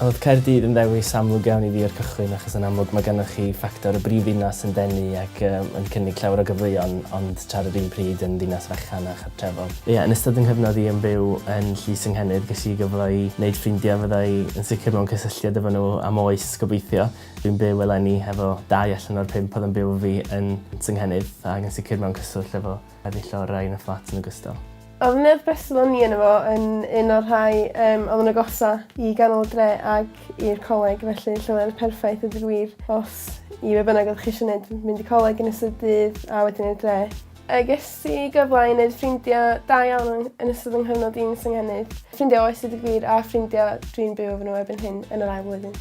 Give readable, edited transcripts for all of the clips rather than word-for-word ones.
Oedd Caerdydd yn ddewis amlwg iawn i fi o'r cychwyn achos yn amlwg mae gennych chi ffactor y brifddinas yn denu ac yym yn cynnig llawer o gyfleon ond tra ar yr un pryd yn ddinas fechan a chartrefol. Ie, yn ystod 'y nghyfnod i yn byw yn Llys Ynghennydd ges i gyfle i wneud ffrindiau fydda i yn sicr mewn cysylltiad efo nhw am oes gobeithio. Dwi'n byw eleni hefo dau allan o'r pump oedd yn byw efo fi yn Senghennydd ac yn sicr mewn cyswllt efo weddill o'r rai yn y fflat yn ogystal. Oedd Neuadd Breswyl o'n i yno fo yn un o'r rhai yym oedd yn agosa i ganol y dre ag i'r coleg felly lle oedd perffaith a deud y gwir os i be bynnag oeddech chi eisiau neud, mynd i coleg yn ystod y dydd a wedyn i'r dre. A ges i gyfle i neud ffrindiau da iawn yn yn ystod 'y nghyfnod i'n Senghennydd. Ffrindiau oes i deud y gwir a ffrindiau dwi'n byw efo nhw erbyn hyn yn yr ail flwyddyn.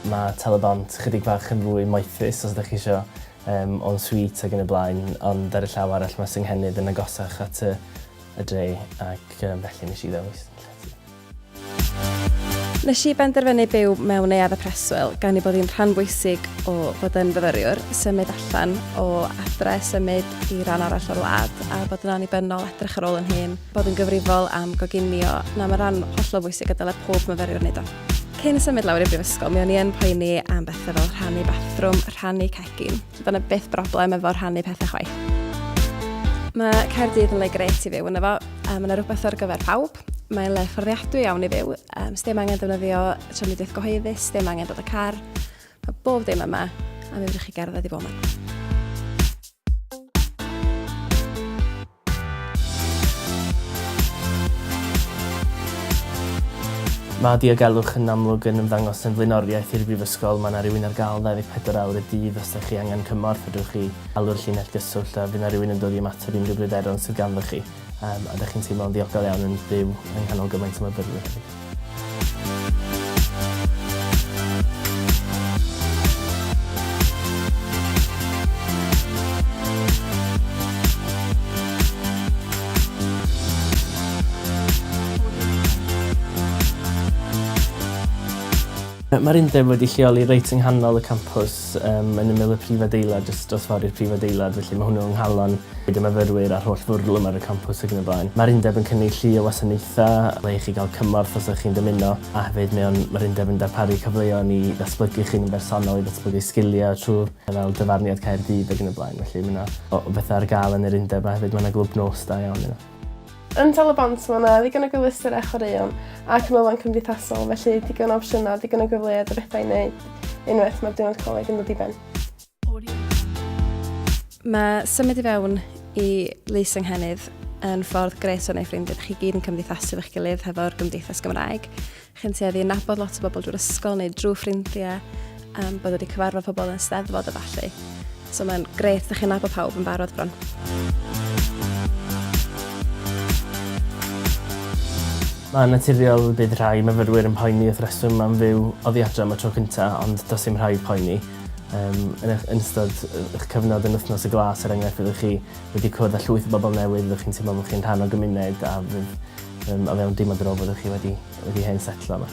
Mae Tal-y-bont chydig bach yn fwy moethus os ydych chi isio yym en suite ac yn y blaen ond ar y llaw arall mae Senghennydd yn agosach at y y dre ac yym felly nes i ddewis llety. Nes i benderfynu byw mewn neuadd y preswyl gan ei bod hi'n rhan bwysig o fod yn fyfyriwr, symud allan o adre, symud i ran arall o'r wlad a bod yn annibynnol, edrych ar ôl yn hun, bod yn gyfrifol am goginio. Na, mae'n rhan hollol bwysig a dyle pob myfyriwr wneud o. Cyn symud lawr i'r brifysgol, mi o'n i yn poeni am bethau fel rhannu bathrwm, rhannu cegin. Doedd 'na byth broblem efo rhannu pethau chwaith. Mae Caerdydd yn le grêt i fyw ynddo fo, a mae 'na rywbeth ar gyfer pawb. Mae'n le fforddiadwy iawn i fyw. Um, sdim angen defnyddio trafnidiaeth gyhoeddus, sdim angen dod â car. Mae bob dim yma, a mi fedrwch chi gerdded i bob man. Mae diogelwch yn amlwg yn ymddangos yn flaenoriaeth i'r Brifysgol. Mae yna rywun ar gael 24 awr y dydd os ydych chi angen cymorth, fedrwch chi alw'r llinell gyswllt a fydd yna rywun yn dod i ymateb i unrhyw bryderon sydd ganddoch chi. Yym, a dych chi'n teimlo'n ddiogel iawn yn byw yng nghanol gymaint o myfyrwyr hefyd. Mae'r undeb wedi lleoli reit yng nghanol y campws yym yn ymyl y prif adeilad jyst dros ffordd i'r prif adeilad felly ma' hwnnw yng nghalon y myfyrwyr a'r holl fwrlwm ar y campws ac yn y blaen. Mae'r undeb yn cynnig llu o wasanaethau, le i chi gael cymorth os ydych chi'n dymuno, a hefyd mae o'n, mae'r undeb yn darparu cyfleon i ddatblygu chi'n bersonol, i ddatblygu sgiliau trwy fel dyfarniad Caerdydd ac yn y blaen. Felly mae yna o bethau ar gael yn yr undeb a hefyd mae yna glwb nos da iawn yno. Yn Tal-y-bont mae yna ddigon o gyfleusterau chwaraeon a canolfan cymdeithasol felly digon o opsiynau, digon o gyfleoedd o bethau i wneud unwaith mae'r diwrnod coleg yn dod i ben. Mae symud i fewn i Lys Ynghennydd yn ffordd grêt o wneud ffrindiau. Chi gyd yn cymdeithasu efo'ch gilydd hefo'r gymdeithas Gymraeg. Chi'n tueddu i nabod lot o bobl drwy'r ysgol neu drwy ffrindiau, um, bod wedi cyfarfod pobl yn steddfod a ballu. So mae'n grêt, ydych chi'n nabod pawb yn barod bron. Mae'n naturiol bydd rhai myfyrwyr yn poeni wrth reswm am fyw oddi adre am y tro cyntaf, ond does dim rhaid poeni. Yym yn eich yn ystod eich cyfnod yn Wythnos y Glas er enghraifft fyddwch chi wedi cwrdd â llwyth o bobl newydd, fyddwch chi'n teimlo bod chi'n rhan o gymuned a fydd yym o fewn dim ond ar ôl byddwch chi wedi wedi hen setlo yma.